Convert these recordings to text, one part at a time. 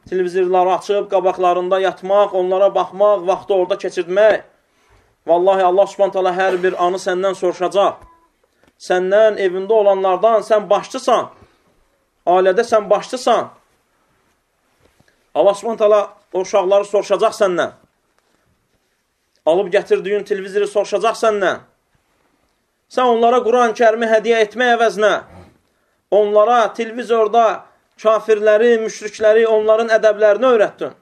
Televizorları açıb, qabaqlarında yatmaq, onlara baxmaq, vaxtı orada keçirtmək. Vallahi Allah Subhanahu taala hər bir anı səndən soruşacaq. Səndən, evində olanlardan sən başçısan. Ailədə sən başçısan. Allah Subhanahu taala o uşaqları soruşacaq səndən. Alıb gətirdiyin televizoru soruşacaq səndən. Sən onlara Quran-ı Kərimi hədiyyə etmək əvəzinə, onlara televizorda kafirləri, müşrikləri, onların ədəblərini öyrətdin.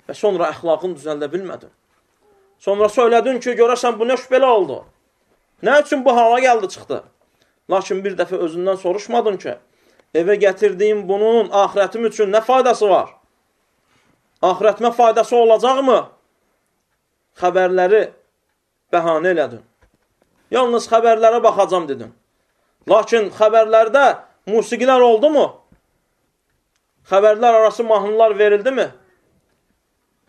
Və sonra əxlaqını düzəldə bilmədin. Sonra söylədin ki, görəsən bu nə belə oldu? Nə üçün bu hala gəldi, çıxdı? Lakin bir dəfə özündən soruşmadın ki, evə gətirdiyim bunun axirətim üçün nə faydası var? Axirətimə faydası olacaqmı? Xəbərləri bəhanə elədin. Yalnız xəbərlərə baxacam dedin. Lakin xəbərlərdə musiqilər oldu mu? Xəbərlər arası mahnılar verildi mi?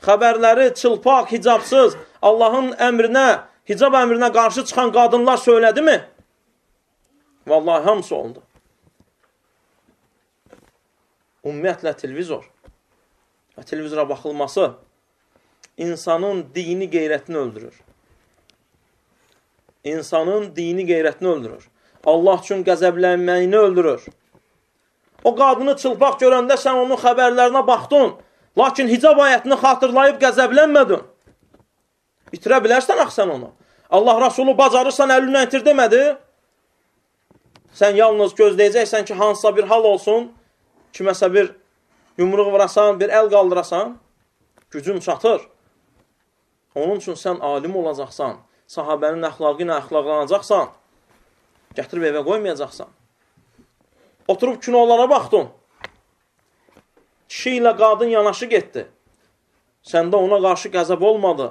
Xəbərləri çılpaq, hicabsız, Allahın əmrinə, hicab əmrinə qarşı çıxan qadınlar söylədi mi? Vallahi hamısı oldu. Ümumiyyətlə televizor və televizora baxılması insanın dini qeyrətini öldürür. İnsanın dini qeyrətini öldürür. Allah üçün qəzəblənməyini öldürür. O qadını çılpaq görəndə sən onun xəbərlərinə baxdın, lakin hicab ayətini xatırlayıb qəzəblənmədin. İtirə bilərsən axı sən onu. Allah Rasulü bacarırsan əlinlə itir demədi. Sən yalnız gözləyəcəksən ki, hansısa bir hal olsun, kiməsə bir yumruq vurasan, bir əl qaldırasan, gücün çatır. Onun üçün sən alim olacaqsan, sahabənin əxlaqı ilə əxlaqlanacaqsan, gətirib evə qoymayacaqsan. Oturub kinolara baxdın. Kişi ilə qadın yanaşı getdi. Səndə ona qarşı qəzəb olmadı.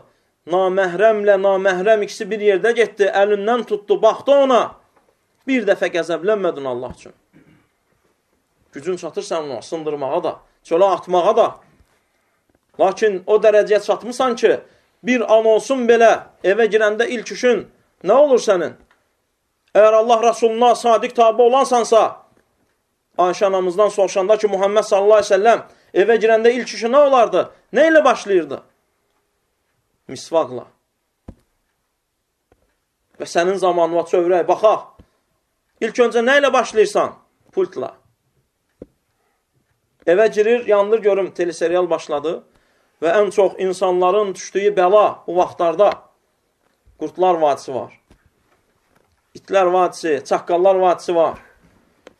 Naməhrəmlə naməhrəm ikisi bir yerdə getdi, əlindən tutdu, baxdı ona. Bir dəfə qəzəblənmədin Allah üçün. Gücün çatır sən ona sındırmağa da, çölə atmağa da. Lakin o dərəcəyə çatmısan ki, bir an olsun belə evə girəndə ilk işin nə olur sənin? Əgər Allah Rasuluna sadiq tabi olansansa, Ayşə anamızdan soruşanda ki, Muhammed sallallahu aleyhi ve sellem evə girəndə ilk işi nə olardı? Nə ilə başlayırdı? Misvaqla. Və sənin zamanına çövrək, baxaq. İlk öncə nə ilə başlayırsan? Pultla. Evə girir, yandır görüm, teleserial başladı. Və ən çox insanların düşdüyü bəla bu vaxtlarda Qurtlar Vadisi var. İtlər Vadisi, Çaqqallar Vadisi var.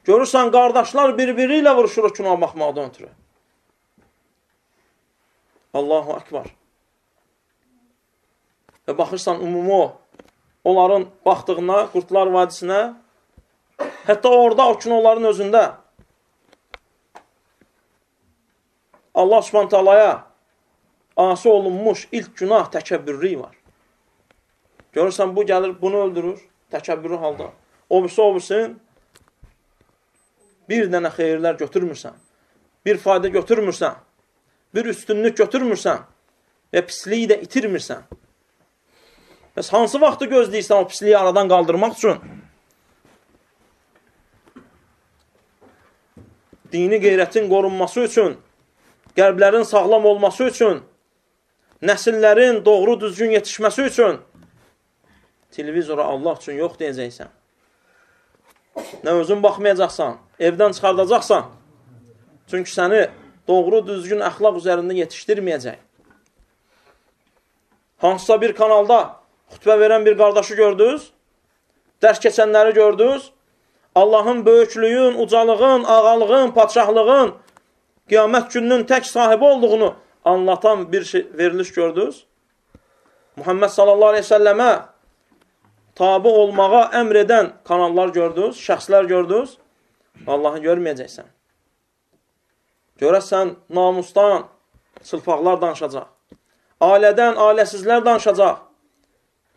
Görürsən, qardaşlar bir-biri ilə vuruşur o kinoya baxmaqdan ötürü. Allahu Akbar. Və baxırsan, ümumi onların baxdığına, Qurtlar Vadisinə, hətta orada o kinoların özündə Allah Subhanahu taalaya asi olunmuş ilk günah təkəbbürlük var. Görürsən, bu gəlir, bunu öldürür, təkəbbürlü halda. O birisi, o birisin, bir dənə xeyirlər götürmürsən, bir fayda götürmürsən, bir üstünlük götürmürsən və pisliyi də itirmirsən. Bəs hansı vaxtı gözləyirsən o pisliyi aradan qaldırmaq üçün? Dini qeyrətin qorunması üçün, qəlblərin sağlam olması üçün, nəsillərin doğru düzgün yetişməsi üçün televizora Allah üçün yox deyəcəksən. Nə özün baxmayacaqsan, evdən çıxardacaqsan. Çünki səni doğru düzgün əxlaq üzərində yetişdirməyəcək. Hansısa bir kanalda xütbə verən bir qardaşı gördünüz, dərs keçənləri gördünüz, Allahın böyüklüyün, ucalığın, ağalığın, padşahlığın, qiyamət gününün tək sahibi olduğunu anlatan bir şey, veriliş gördünüz. Muhammed sallallahu aleyhi ve səlləmə tabi olmağa əmr edən kanallar gördünüz, şəxslər gördünüz. Allahı görməyəcəksən. Görəsən, namusdan çılpaqlar danışacaq. Ailədən, ailəsizlər danışacaq.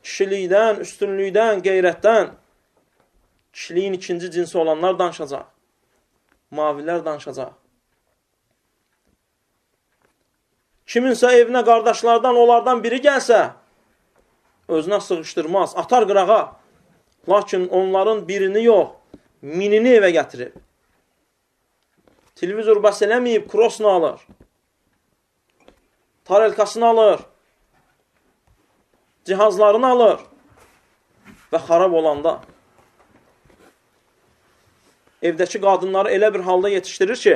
Kişilikdən, üstünlükdən, qeyrətdən, kişiliyin ikinci cinsi olanlar danışacaq. Mavilər danışacaq. Kiminsə evinə qardaşlardan, onlardan biri gəlsə, özünə sığışdırmaz, atar qırağa. Lakin onların birini yox, minini evə gətirib. Televizor bəs eləməyib, krosunu alır. Tarelkasını alır, cihazlarını alır və xarab olanda evdəki qadınları elə bir halda yetişdirir ki,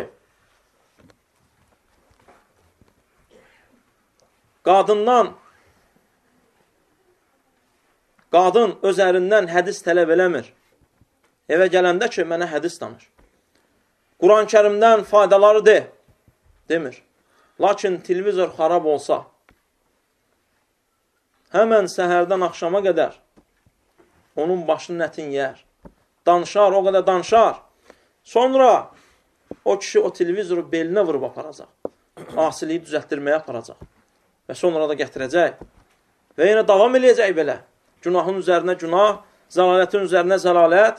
qadın öz ərindən hədis tələb eləmir. Evə gələndə ki, mənə hədis danış. Quran-ı Kərimdən faydaları de, demir. Lakin televizor xarab olsa, həmən səhərdən axşama qədər onun başının ətin yər. Danışar, o qədər danışar. Sonra o kişi o televizoru belinə vurub aparacaq. Asiliyi düzəltdirməyə aparacaq. Və sonra da gətirəcək. Və yenə davam eləyəcək belə. Günahın üzərinə günah, zəlalətin üzərinə zəlalət.